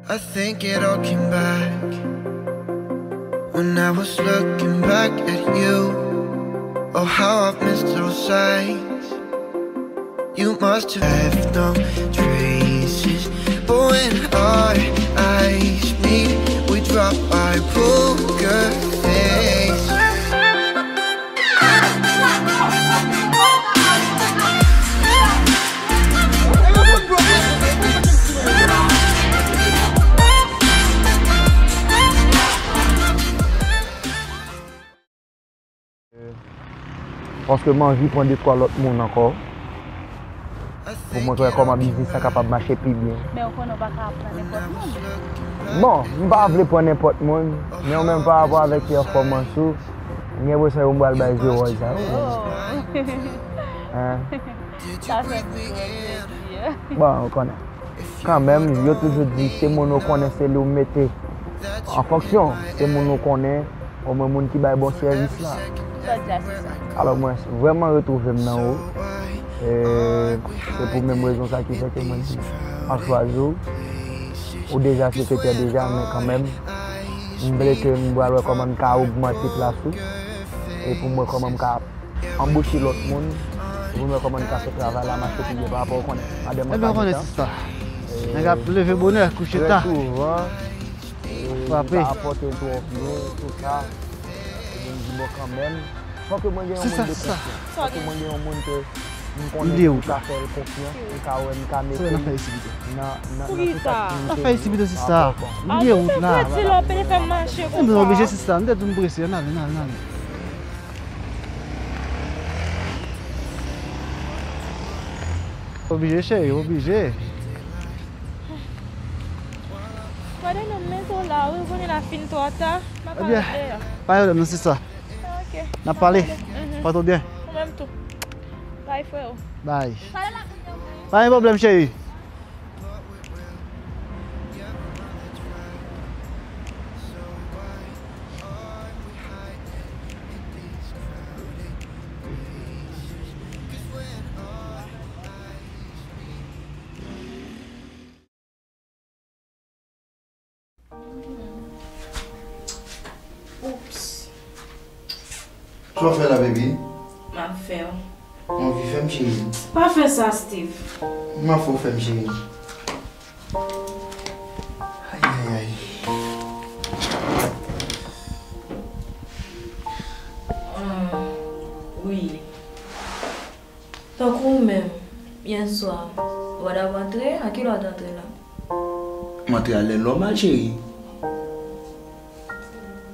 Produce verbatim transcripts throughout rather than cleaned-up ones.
I think it all came back when I was looking back at you. Oh, how I've missed those sights. You must have left no traces. But when our eyes meet, we drop our poker face. Paske m anvi pran de twa lòt moun ankò. Pou mwen wè kòman biznis la kapab mache pi byen. Men ou konnen ou pa ka pran nenpòt moun. Bon, m pa vle pran nenpòt moun, men ou menm pa rapò avèk pèfòmans ou, m gen enpresyon yo m pral bay zye wòz la. Oh. Hein? Sa fè m twò plezi. Bon, ou konnen. Kanmenm, yo toujou di se moun ou konnen, se li ou mete an fonksyon. Se moun ou konnen, omwen moun ki bay bon sèvis la. Sa w di a se sa. Alò, mwen vrèman retwouve m nan ou. E se pou menm rezon sa ki fè ke mwen di, m ap chwazi w. Ou deja sekretè deja, men kanmenm, m vle ke m pral wè kòman m ka ogmante plas ou. E pou m wè kòman m ka anboche lòt moun, pou m wè kòman n ka fè travay la mache pi byen pa rapò, ou konnen, madanm mwen pa gentan. Ebyen, ou konnen, sista. Nèg ap leve bonè, kouche ta. Trè souvan, frape. M pa rapòte l twò byen, tou sa. Ebyen, m di, bon, kanmenm, fòk mwen gen yon moun de konfyans. Fòk mwen gen yon moun ke m konnen m ka fè l konfyans, m ka wè, m ka mete l nan, nan, nan tout aktivite m. Sa fè isi pito, sista. M gen wout la. M oblije, sista. M te di w m prese. Ann ale, ann ale, ann ale. Oblije, cheri, oblije. Gade non, men tou la, wi, ou konnen la fin twò ta. M ap ale deyò. Pa gen pwoblèm non, sista. Ah, ok. N ap pale. Mhm. Pòte w byen. Ou menm tou. Bye, freo. Bye. Pa gen pwoblèm, cheri. Oups. Sa w fè la, baby? M ap fè w. Ou anvi fè m, cheri? Pa fè sa, Steve. M ap fè w fè m, cheri. Ay, ay, ay. Ah, wi. Tankou ou menm, yè swa, ou pa t ap antre? A kilè w t antre la? M antre a lè nòmal, cheri.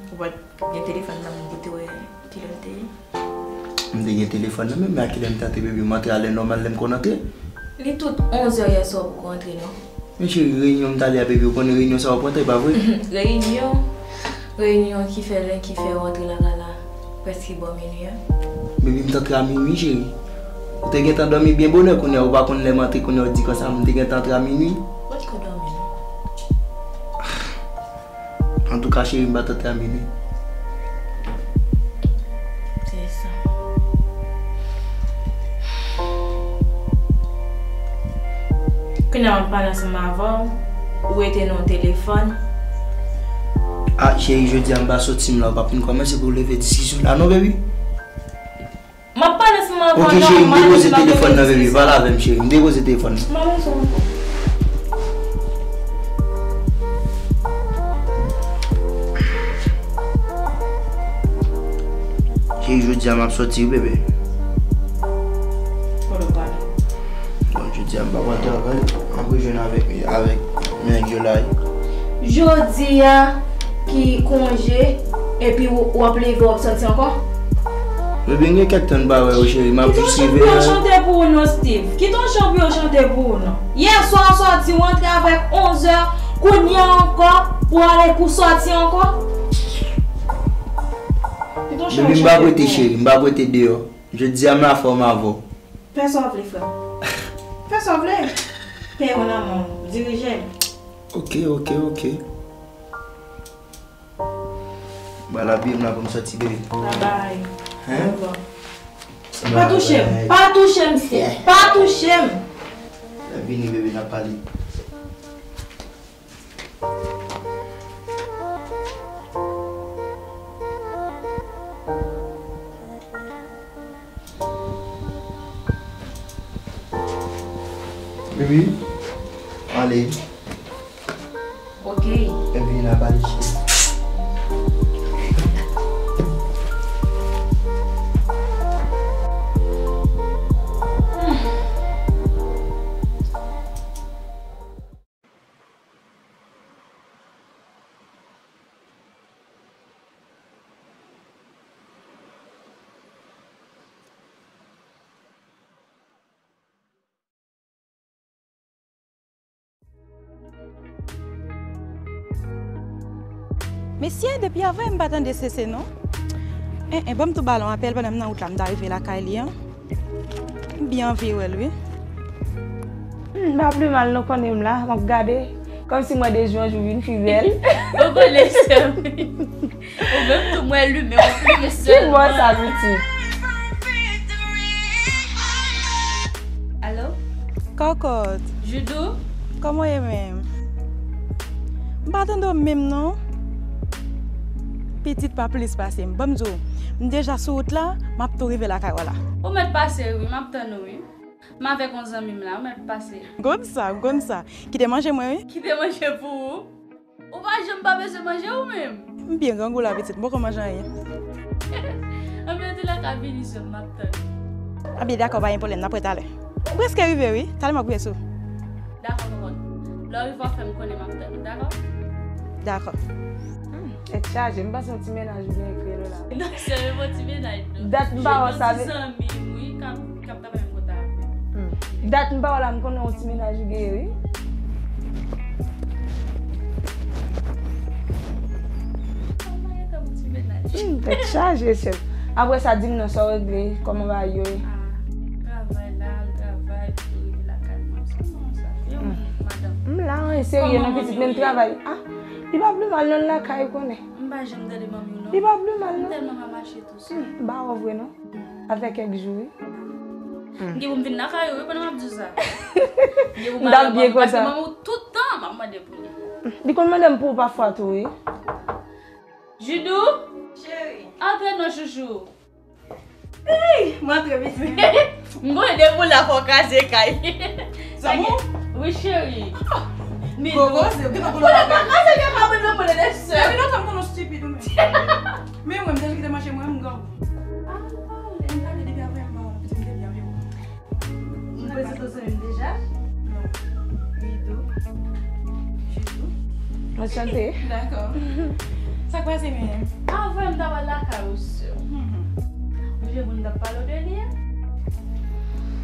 Ou pa t gen telefòn nan men pou te wè kilè l te ye? M te gen telefòn nan men, men a kilè m t antre, baby? M antre a lè nòmal, lè m konn antre. Li tout onzè yè swa ou poko antre, non? Men cheri, reyinyon m t ale a, baby, ou konnen reyinyon sa yo pran tan, e pa vre? Reyinyon? Reyinyon ki fè lè, ki fè w antre lakay la prèske bò minui a? Baby, m t antre a minui, cheri. Ou te gentan dòmi byen bonè, kounye a ou pa konn lè m antre, kounye a ou di konsa, m te gentan antre a minui. Ou pa t ko dòmi, non. Antouka, cheri, m pa t antre a minui. Se sa. Kounye a m ap pale ansanm avè w, ou rete nan telefòn. Ah, cheri, jodi a m pa soti m la, ou p ap vin kòmanse pou w leve diskisyon la non, baby. M ap pale ansanm avè w nòmal. Ok, cheri, m depoze telefòn nan, baby. Pale avè m, cheri. M depoze telefòn nan. M pa bezwen w ankò. Cheri, jodi a m ap soti wi, bebe. Kote w prale? Bon, jodi a m pa pral travay. M ap rejwenn avèk, avèk nèg yo la wi. Jodi a ki konje, epi w, w ap leve, w ap soti ankò? Bebe, m gen kèk tan m pa wè w, cheri. M ap jis rive la. Kite yon chanpyon chante pou ou non, Steve. Kite yon chanpyon chante pou ou non. Yè swa w soti, w antre avèk onzè, kounye a ankò, pou ale pou soti ankò. Kite yon chanpyon chante pou ou. Bebe, m p ap rete, cheri. M p ap rete deyò. Jodi a m la fò m avè w. Fè sa w vle, frè m. Fè sa w vle. Peye w nan men w. Dirije m. Ok, ok, ok. Ba l abiye m la pou m soti, bebe. Babay. Hein? Babay. Pa touche m. Pa touche m, Steve. Pa touche m. Lè m vini, bebe, n ap pale. Wi. Ale. Ok. Epi la baliche. Mesye, depi avè m pa tande Sese non. En, en, ban m tou ba l yon apèl pandan m nan wout la, m ta rive lakay li an. M byen anvi wè l, wi. Hmm, m pa pli mal, nou konnen m la, m ap gade. Kòmsi m wè Dejou yon jou vin pi bèl. Ou konnen sè m. Ou menm tou mwen limen, ou limen sèlman. Ki bò sa, pitit? Alo? Kòkòt. Judou? Kòman w ye menm? M pa tande w menm non. Pitit pa plis pase m. Ban m di w, m deja sou wout la, m ap tou rive lakay w la. Ou mèt pase wi, m ap tann ou wi. M avèk yon zanmi m la, ou mèt pase. M konn sa, m konn sa. Kite manje mwen wi. Kite manje pou ou? Ou pa janm pa bezwen manje ou menm? M byen grangou la pitit, m poko manje anyen. Anben antoulèka vini sè m, m ap tann. Anben dakò, pa gen pwoblèm, n ap wè talè. M prèske rive wi, talè m ap rive sou. Dakò kòkòt. Lè w rive w ap fè m konnen m ap tann ou, dakò? Dakò. Hmm, tèt chaje, m panse yon ti mennaj ou gen kreye la. Non sè m, e pa yon ti mennaj non. Dat m pa wè sa. Yon ti zanmi m wi, k ap k ap travay menm kote avè m. Hmm. Dat m pa wè la, m konnen yon ti mennaj ou genyen wi. Kòman e tankou ti mennaj? Hmm, tèt chaje sè m. Apre sa di m non, sa w regle, kòman bagay yo ye? Ah, travay la, al travay, pou rive lakay mwen. Sa non sa. Yon madanm. M la, anyen serye non pitit, men travay. Ah, li pa pli mal non lakay ou konnen. M pa janm tande manmi w non. Li pa pli mal non. M tèlman pa mache tou sè. Hmm, m pa wè w vre non. Afè kèk jou wi. M gen pou m vin lakay ou wi pandan m ap di w sa. M gen pou m ale manmi paske manmi w tout tan m ap mande pou li. Li konn mande m pou ou pafwa tou wi. Judou? Cheri. Antre non chouchou. Ey, m antre pitit. M konnen depi w la fò w kraze kay. Zanmi w? Wi cheri. Midou. Koko, se pou nou. Konnen pa kraze kay pa mwen non mwen de sè. Depi lontan m konnen w stipid ou menm. Men mwen, m te kite manje mwen, m grangou. Ah, m pa wè, m gade depi apre m pa wè, m te byen anvi wè. M prezante w zanmi m deja? Non. Rido. Jidou. Anchante. Dakò. Sa k pase menm? Avè m ta pral lakay ou sè. Ou sonje pou n t ap pale w de li a?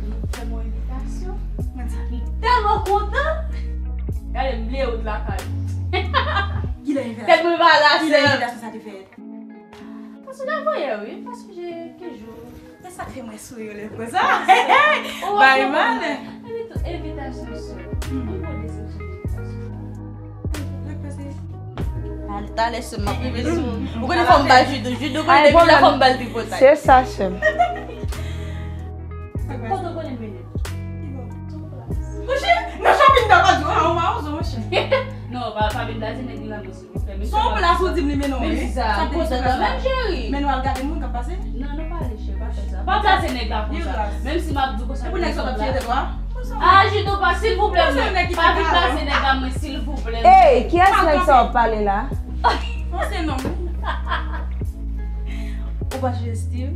Li fè m yon envitasyon. Mwen di. M tèlman kontan. Gade m bliye wout lakay ou. Kilè envitasyon? Tèt mwen pa la sè. Kilè envitasyon sa te fèt? Paske nan voyè wi, paske je ke jou. Men sa k fè mwen souri lè konsa. Bay mal. Epi tou envitasyon sou. Mwen bon desepsyon envitasyon. Al talè sè m ap rive sou. Ou konnen fò m ba Jidou, Jidou konnen depi la fò m ba l tripotay. Se sa sè m. Kote w konnen m mennen? Monchè, nan shopping ta pa di w, a, ou mawozo monchè. Non, pa pa vin blaze nèg la non. Son plas ou di m li mennen w wi. Menm si sa, sa te kontan kanmenm, cheri. Men nou al gade moun k ap pase? Non, nou pa ale, cheri, pa fè sa. Pa blaze nèg la konsa. Menm si m ap di w konsa. E pou nèg sa t ap tire tèt ou a? Ah, Jidou, pa, silvouplè, mwen. Pa vin blaze nèg la, mwen, silvouplè. Ey, kiyès nèg sa w ap pale la? Bon, se nonm. Ou pa chanje Steve?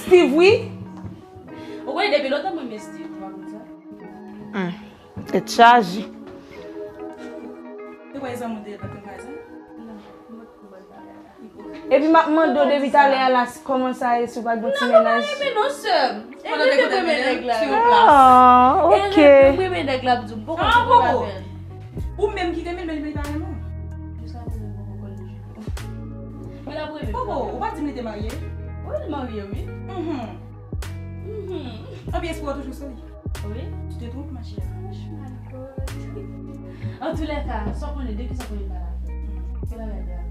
Steve, wi. Ou konnen depi lontan mwen renmen Steve, ou pa konn sa? Tèt chaje. Te kwè zanmi w te ye, pa t konn bagay sa? Epi m ap mande w depi talè a la, kòman sa ye si w pa gen ti mennaj? Non, mwen pa renmen non, sè m. E rete m renmen nèg la. Ah, ok. E rete m renmen nèg la, m di w, m poko konn avè l. Ou menm ki renmen l, men li pa renmen w. Ou sa renmen m poko konn li. Men l ap renmen m. Poko, ou pa di m li te marye? Wi, li marye, wi. Mhm. Mhm. Anpi espwa w toujou sou li? Wi. Tu te trompes, ma chère. Oh my God. Antoulèka, sa w konnen, de kisa w konnen m pale avè l? Ke bagay de avè l?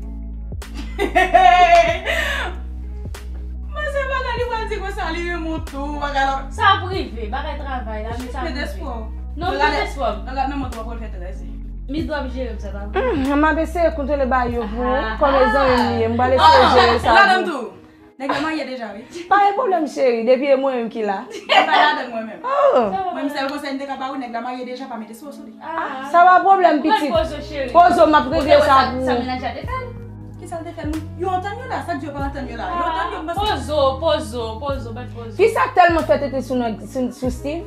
Mwen se bagay li pral di konsa, li renmen w tou, bagay la. Sa ap rive, bagay travay la, men sa ap rive. Jis met espwa w. Non, m pa met espwa. Gade nan mont ou ap pral fè trèz. Midou ap jere m sa, pa vre? Hmm, m ap eseye kontwole bagay yo pou ou. Kòm e zanmi m li ye, m pral eseye jere sa pou ou. Ladan tou. Nèg la marye deja, wi. Pa gen pwoblèm, cheri, depi e mwen menm ki la. Mwen pa ladan mwen menm. Oh. Mwen, m sèl konsèy m te ka ba ou, nèg la marye deja, pa mete sou sou li. Ah, sa pa pwoblèm, pitit. Pozo, cheri. Pozo, m ap regle sa pou ou. Sa mennaj la te fè l? Kisa l te fè l? Yo antann yo la, sa k di yo pa antann yo la? Yo antann yo, m panse. Pozo, pozo, pozo, bat pozo. Kisa k tèlman fè tete sou nèg, sou, sou Steve?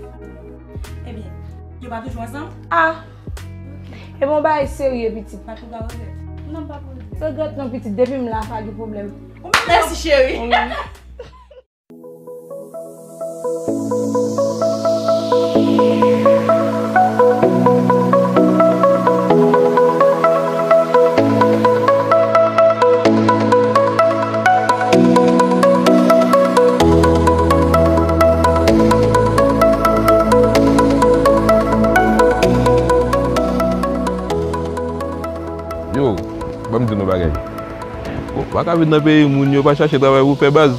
Ebyen, yo pa toujou ansanm? Ah. Ebyen, yon bagay serye, pitit. Patwoup la regrèt. Non, m pa regrèt. Regrèt non, pitit. Depi m la, pa gen pwoblèm. Mèsi, cheri. Wi. Yo, ban m di nou bagay. Bon, pa ka vin nan peyi moun yo, pa chache travay pou fè baz.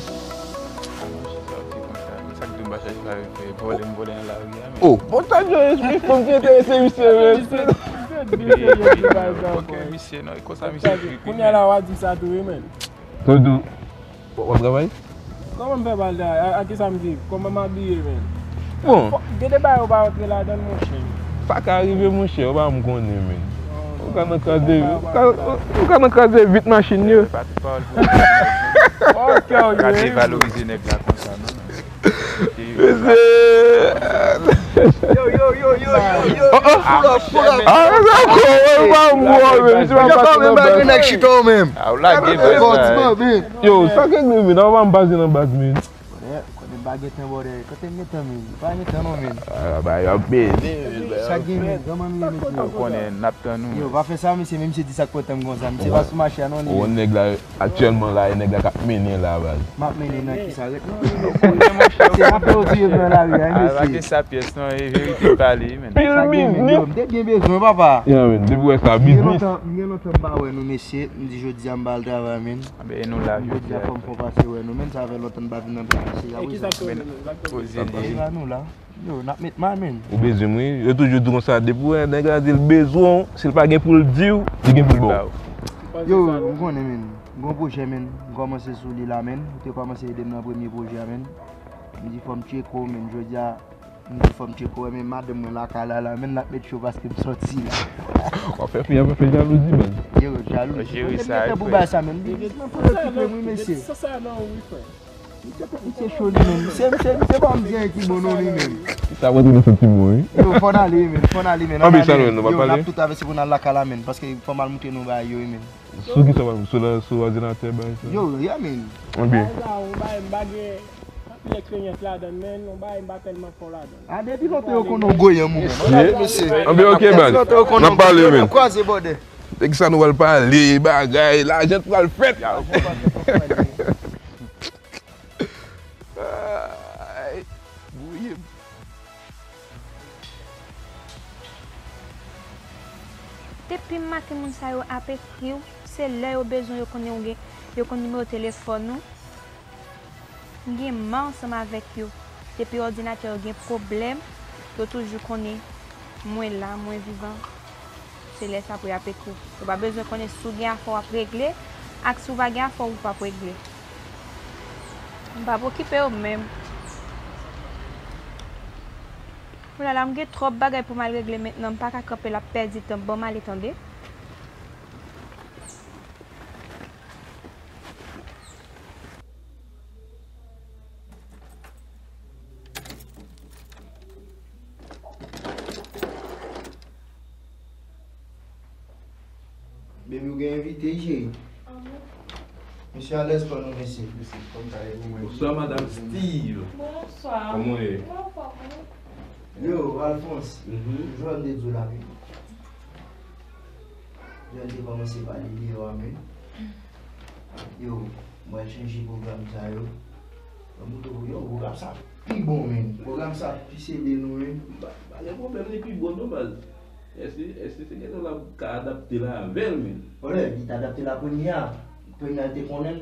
Sa k di m pa chache travay pou fè, vòlè m vòlè nan lari a, men. Oh, bon, ta di yo, espri fanm ki enterese misye, men. Ok, misye, non, e konsa misye. Kounye a la, w a di sa tou, wi, men. Tonton, w ap travay? Kòman m fè pral travay? A, a kisa m viv? Kòman m abiye, men? Bon. Gen de bagay ou pa rantre ladan l, monchè. Sa ka rive, monchè, ou pa janm konnen, men. Ou ka nan kraze, ou ka, ou ka nan kraze vit machin yo. Ok, ou ka devalorize nèg la konsa, non? Mesye. Yo, yo, yo, yo, yo, yo. Oh, oh. Pull up, pull up. Ah, sa ko, ou pa mwen, men, misye pa pase nan baz. Nèg chita ou menm. Ah, ou lage baz la. Yo, sa k gen, men, nan pa m pase nan baz, men. Konnen, konnen pa gen tan, bòdè. Kote m gen tan, men? Pa gen tan non, men. Ah, ba, y ap beni. Sa gen, men? Kòman nou ye, mesye? Ou konnen, n ap tann ou. Yo, pa fè sa, mesye, men misye di sa k pran tan m konsa. Misye pa sou mache a non, li. Ou wè nèg la, aktyèlman la, e nèg la k ap mennen la, baz. M ap mennen nan kisa, ret non, mesye. Se apre yo tiye m nan lari a, wi, mesye. Ah, pa gen sa pyès non, e verite pale, men. Pil biznis. Yo, m te byen bezwen, papa. Ya, men, depi w wè sa, biznis. M gen lontan, m gen lontan m pa wè nou, mesye. M di jodi a m pa al travay, men. Anben, e nou la jodi a, fò m fè pase wè nou, men sa fè lontan n pa vin nan peyi isi a, wi. Ozili. E la nou la. Yo, n ap met may, men. Ou bezwen m, wi. Yo toujou di konsa, depi w wè nèg la di l bezwen w, si l pa gen pou l di w, li gen pou l ba w. Yo, m konnen, men. M gon pwojè, men. M kòmanse sou li la, men. Ou te kòmanse ede m nan premye pwojè a, men. M di fò m tcheke w, men. Jodi a, M di fò m tcheke w, men madanm mwen lakay la, la, men l ap met cho paske m sòti la. W ap fè fi a pa fè jalouzi, baz. Yo, jalouzi. Jere sa, frè. Pou bay sa, men. Li, li, li, li, li, mesye. Misye cho li menm. Misye, misye, misye pa m di anyen ki bon non li menm. Sa mwen te nan santi mwen, wi. Yo, fò n ale, men. Fò n ale, men. Ann ale, men. Yo, n ap tou travèse pou n al lakay la, men. Paske fò m al montre nou bagay yo, men. Sou ki sa w ap, sou la, sou òdinatè, bagay sa? Yo, yeah, man. Anben. Bagay sa, yon bagay m pa gen anpil eksperyans ladan l, men yon bagay m pa tèlman fò ladan l. A, depi lontan yo konnen w goyan, ou menm. Anben, ok, baz. N ap pale, men. N ap kwaze, bòdè. Nèg sa nou pral pale, bagay, lajan pral fèt. Ay, gouye m. Depi maten moun sa yo ap ekri w, se lè yo bezwen yo konnen w gen, yo konn nimewo telefòn ou. M gen mal ansanm avèk yo. Depi òdinatè yo gen pwoblèm, yo toujou konnen mwen la, mwen vivan. Se lè sa pou y ap ekri w. Yo pa bezwen konnen si w gen afè w ap regle ak si w pa gen afè w p ap regle. M p ap okipe yo menm. Oulala, m gen twòp bagay pou m al regle mentnan. M pa ka kanpe l ap pèdi tan. Ban m ale tande. Baby, ou gen envite, cheri? Misye alèz pa nou, mesye. Mesye, kòm sa ye pou mwen. Bonswa, Madam Steve. Bonswa. Kòman w ye? Mwen anfòm, wi. Yo, Alphonse. Mhm. Jwenn de Dieu la, wi. Jwenn de kòmanse pale deyò a, men. Yo, mwen chanje pwogram sa yo. Mwen montre w, yo, pwogram sa pi bon, men. Pwogram sa pi serye, nou, men. Pa, pa gen pwoblèm, li pi bon, non, baz. Èske, èske se kesyon l ap ka adapte la avè l, men? Wè, li t adapte la premye a. Premye a, l te konnen l,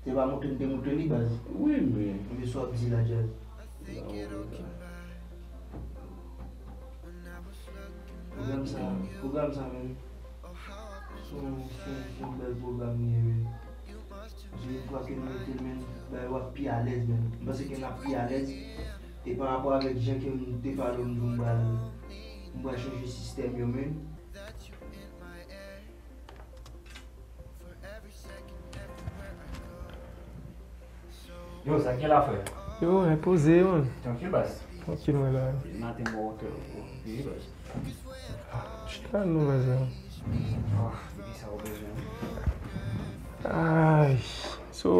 se pa montre m te montre li, baz. Wi, men. Men sa w ap di la, Jazz. Pwogram sa, pwogram sa, men. Se yon, se yon, se yon bèl pwogram li ye, men. Paske yon fwa ke nou mete l, men, ba, pi alèz menm. M panse ke n ap pi alèz. E pa rapò avèk jan ke m te pale w, m di w m pral, m pral chanje sistèm yo menm. Yo, sa k gen la, frè? Yo, repoze, man. Trankil, baz. Trankil, mwen la. Maten, mwen oke, oke, baz. Chita nou, baz, la. Ah, ki sa w bezwen? Ay, so,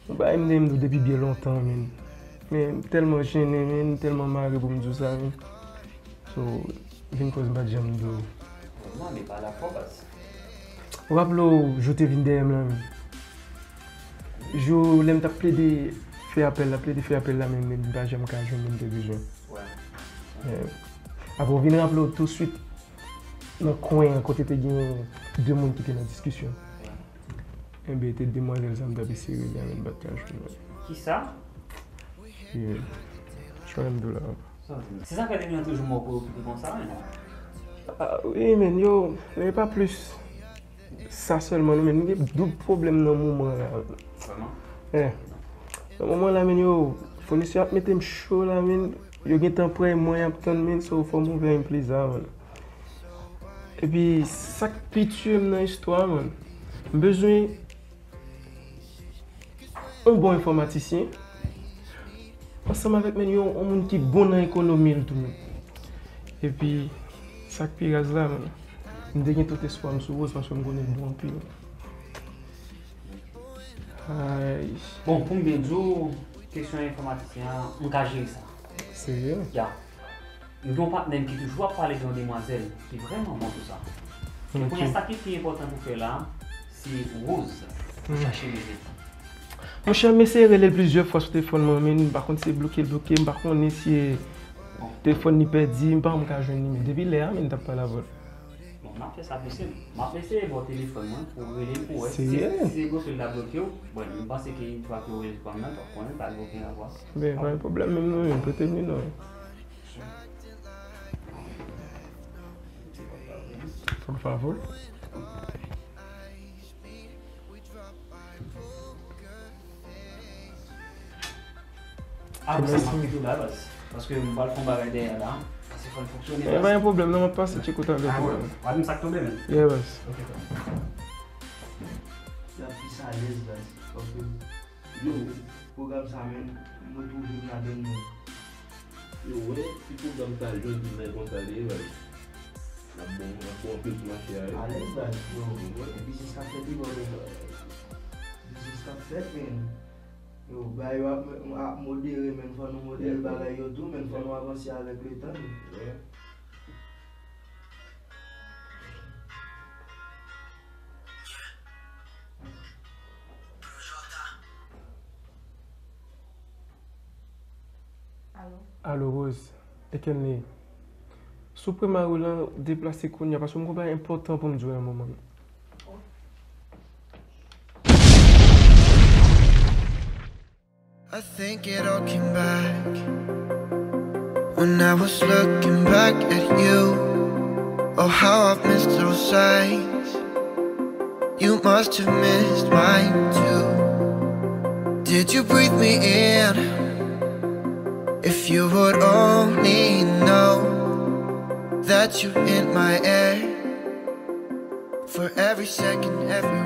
yon bagay m te vle di w depi byen lontan, men. Men, m tèlman jennen, men, m tèlman mare pou m di w sa, men. So, vin koz m pa t janm di w. Vrèman, men pale ak fò, baz. Ou raple w, jou te vin dèyè m la, men. Jou, lè m t ap plede fè apèl la, plede fè apèl la, men, men m pa janm ka jwenn moun m te bezwen. Wè. Eh, apre, w vin raple w touswit nan kwen an, kote te gen de moun ki te nan diskisyon. Wè. Enben, te demwazèl sa m t ap eseye rele a, men m pa t ka jwenn li. Kisa? Yeah. Try m do la. Se sa k fè depi an toujou mò preokipe konsa, men. Ah, wi, men, yo, men pa plis sa sèlman, non, men, m gen doub pwoblèm nan moman la. Vrèman? Eh. Nan moman la, men, yo, founisè ap mete m cho la, men, yo gentan prè mwen, y ap tann, men, so fò m ouvè yon pliza, man. Epi, sa k pi tiye m nan istwa a, man, m bezwen yon bon enfòmatisyen, ansanm avèk, men, yon, yon moun ki bon nan ekonomi l tou, men. Epi, sa k pi raz la, men, m te gen tout espwa m sou Rose paske m konnen l bon anpil. Ay. Bon, pou m byen di w, kesyon enfòmatisyen an, m ka jere sa. Serye? Ya. M gen yon patnè m ki toujou ap pale de yon demwazèl ki vrèman bon sou sa. Men kounye a, sa ki pi enpòtan pou fè la, se Rose pou chache mele. Monchè, m eseye rele l plizyè fwa sou telefòn mwen, men m pa konn si se bloke l bloke, m pa konnen si se telefòn li pèdi, m pa janm ka jwenn li, men depi lè a, men m t ap pale avè l. Bon, n ap fè sa, mesye. M ap eseye ba w telefòn mwen pou w rele l pou w wè si, si se bloke l ta bloke w. Bon, m panse ke yon fwa ke w rele pa m nan, w ap konnen l pa bloke ankò. Ben, pa gen pwoblèm menm non, men prete m li non. Por favor. Ah, men sa m ap kite w la, baz. Paske m pral fè yon bagay dèyè la. Paske fò l fonksyone, baz. E pa gen pwoblèm, non, m ap pase tcheke w talè tou. W ap di m sa k tonbe, men? Yeah, baz. Ok, frè. L ap plis alèz, baz. Paske, yo, pwogram sa menm, mwen twouve m ladann, men. Yo, wè, ti pwogram sa jodi, men konsa li ye, baz. N ap bon, n ap bon anpil sou mache a, wi. Alèz, baz, yo. Wè. Gen biznis k ap fèt, wi, bro. Biznis k ap fèt, men. Yo, bagay yo ap, ap modere, men fò nou modere bagay yo tou, men fò nou avanse avèk letan, men. Wè. Alo? Alo, Rose, e Kenley. Si w prè mari w lan, deplase kounye a, paske m gen yon bagay enpòtan pou m di w nan moman. I think it all came back when I was looking back at you. Oh, how I've missed those sights. You must have missed mine too. Did you breathe me in? If you would only know that you're in my air for every second, every